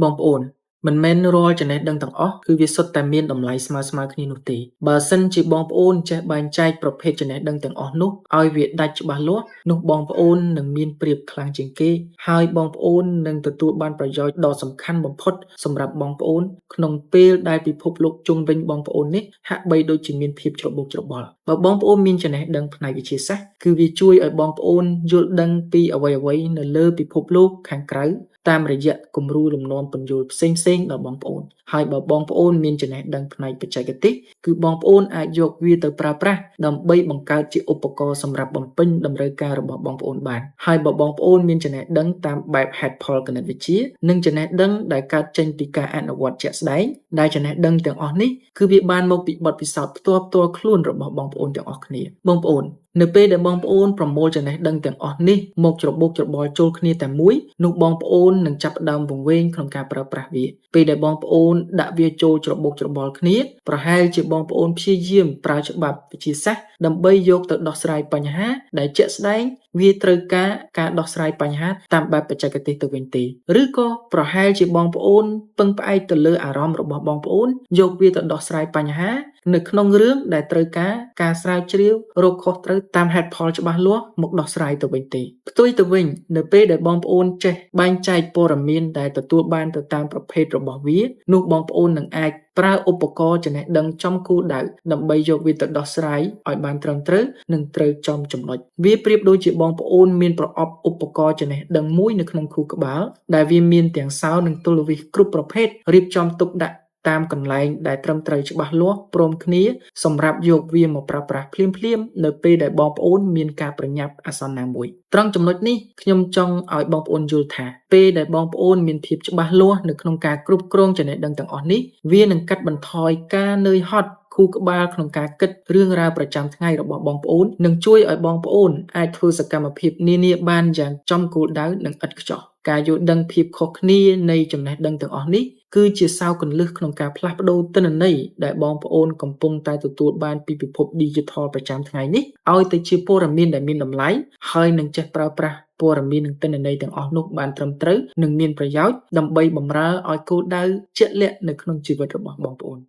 បងប្អូនមិនមែនរាល់ចំណេះដឹងទាំងអស់គឺវាសុទ្ធតែមានតម្លៃស្មើៗគ្នានោះទេបើសិនជាបងប្អូនចេះបែងចែកប្រភេទចំណេះដឹងទាំងអស់នោះឲ្យវាដាច់ច្បាស់លាស់នោះបងប្អូននឹងមានប្រៀបខ្លាំងជាងគេហើយបងប្អូននឹងទទួលបានប្រយោជន៍ដ៏សំខាន់បំផុតសម្រាប់បងប្អូនក្នុងពេលដែលពិភពលោកជុំវិញបងប្អូននេះហាក់បីដូចជាមានភាពច្របូកច្របល់បើបងប្អូនមានចំណេះដឹងផ្នែកវិទ្យាសាស្ត្រគឺវាជួយឲ្យបងប្អូនយល់ដឹងពីអ្វីៗនៅលើពិភពលោកខាងក្រៅតាមរយៈគំរូលំនាំពន្យល់ផ្សេងៗដល់បងប្អូនហើយបើបងប្អូនមានចំណេះដឹងផ្នែកបច្ចេកទេសគឺបងប្អូនអាចយកវាទៅប្រើប្រាស់ដើម្បីបង្កើតជាឧបករណ៍សម្រាប់បំពេញតម្រូវការរបស់បងប្អូនបានហើយបើបងប្អូនមានចំណេះដឹងតាមបែបហេតុផលគណិតវិទ្យានិងចំណេះដឹងដែលកើតចេញពីការអនុវត្តជាក់ស្ដែងដែលចំណេះដឹងទាំងអស់នេះគឺវាបានមកពីបទពិសោធន៍ផ្ទាល់ផ្ទាល់ខ្លួនរបស់បងប្អូនទាំងអស់គ្នាបងប្អូននៅពេលដែលបងប្អូនប្រមូលចំណេះដឹងទាំងអស់នេះមកច្របូកច្របល់ចូលគ្នាតែមួយនោះបងប្អូននឹងចាប់ផ្ដើមវង្វេងក្នុងការប្រើប្រាស់វាពេលដែលបងប្អូនដាក់វាចូលច្របូកច្របល់គ្នាប្រហែលជាបងប្អូនព្យាយាមប្រើច្បាប់វិទ្យាសាស្ត្រដើម្បីយកទៅដោះស្រាយបញ្ហាដែលជាក់ស្ដែងវាត្រូវការការដោះស្រាយបញ្ហាតាមបែបបច្ចេកទេសទៅវិញទេឬក៏ប្រហែលជាបងប្អូនពឹងផ្អែកទៅលើអារម្មណ៍របស់បងប្អូនយកវាទៅដោះស្រាយបញ្ហានៅក្នុងរឿងដែលត្រូវការការស្រាវជ្រាវរកខុសត្រូវតាមហេតុផលច្បាស់លាស់មកដោះស្រាយទៅវិញទេផ្ទុយទៅវិញនៅពេលដែលបងប្អូនចេះបែងចែកព័ត៌មានដែលទទួលបានទៅតាមប្រភេទរបស់វានោះបងប្អូននឹងអាចប្រើឧបករណ៍ចំណេះដឹងចំគោលដៅដើម្បីយកវាទៅដោះស្រាយឲ្យបានត្រឹមត្រូវនិងត្រូវចំចំណុចវាប្រៀបដូចជាបងប្អូនមានប្រអប់ឧបករណ៍ចំណេះដឹងមួយនៅក្នុងខួរក្បាលដែលវាមានទាំងសោនិងទល់វីសគ្រប់ប្រភេទរៀបចំទុកដាក់តាមកន្លែងដែលត្រឹមត្រូវច្បាស់លាស់ព្រមគ្នាសម្រាប់យកវាមកប្រើប្រាស់ភ្លាមៗនៅពេលដែលបងប្អូនមានការប្រញាប់អាសន្នណាមួយត្រង់ចំណុចនេះខ្ញុំចង់ឲ្យបងប្អូនយល់ថាពេលដែលបងប្អូនមានភាពច្បាស់លាស់នៅក្នុងការគ្រប់គ្រងចំណេះដឹងទាំងអស់នេះវានឹងកាត់បន្ថយការនឿយហត់ខួរក្បាលក្នុងការគិតរឿងរ៉ាវប្រចាំថ្ងៃរបស់បងប្អូននិងជួយឲ្យបងប្អូនអាចធ្វើសកម្មភាពនានាបានយ៉ាងចំគោលដៅនិងឥតខ្ចោះការយល់ដឹងភាពខុសគ្នានៃចំណេះដឹងទាំងអស់នេះគឺជាសោកន្លឹះក្នុងការផ្លាស់ប្ដូរទិន្នន័យដែលបងប្អូនកំពុងតែទទួលបានពីពិភព Digital ប្រចាំថ្ងៃនេះឲ្យទៅជាព័ត៌មានដែលមានតម្លៃហើយនឹងចេះប្រើប្រាស់ព័ត៌មាននិងទិន្នន័យទាំងអស់នោះបានត្រឹមត្រូវនិងមានប្រយោជន៍ដើម្បីបម្រើឲ្យគោលដៅជាក់លាក់នៅក្នុងជីវិតរបស់បងប្អូន។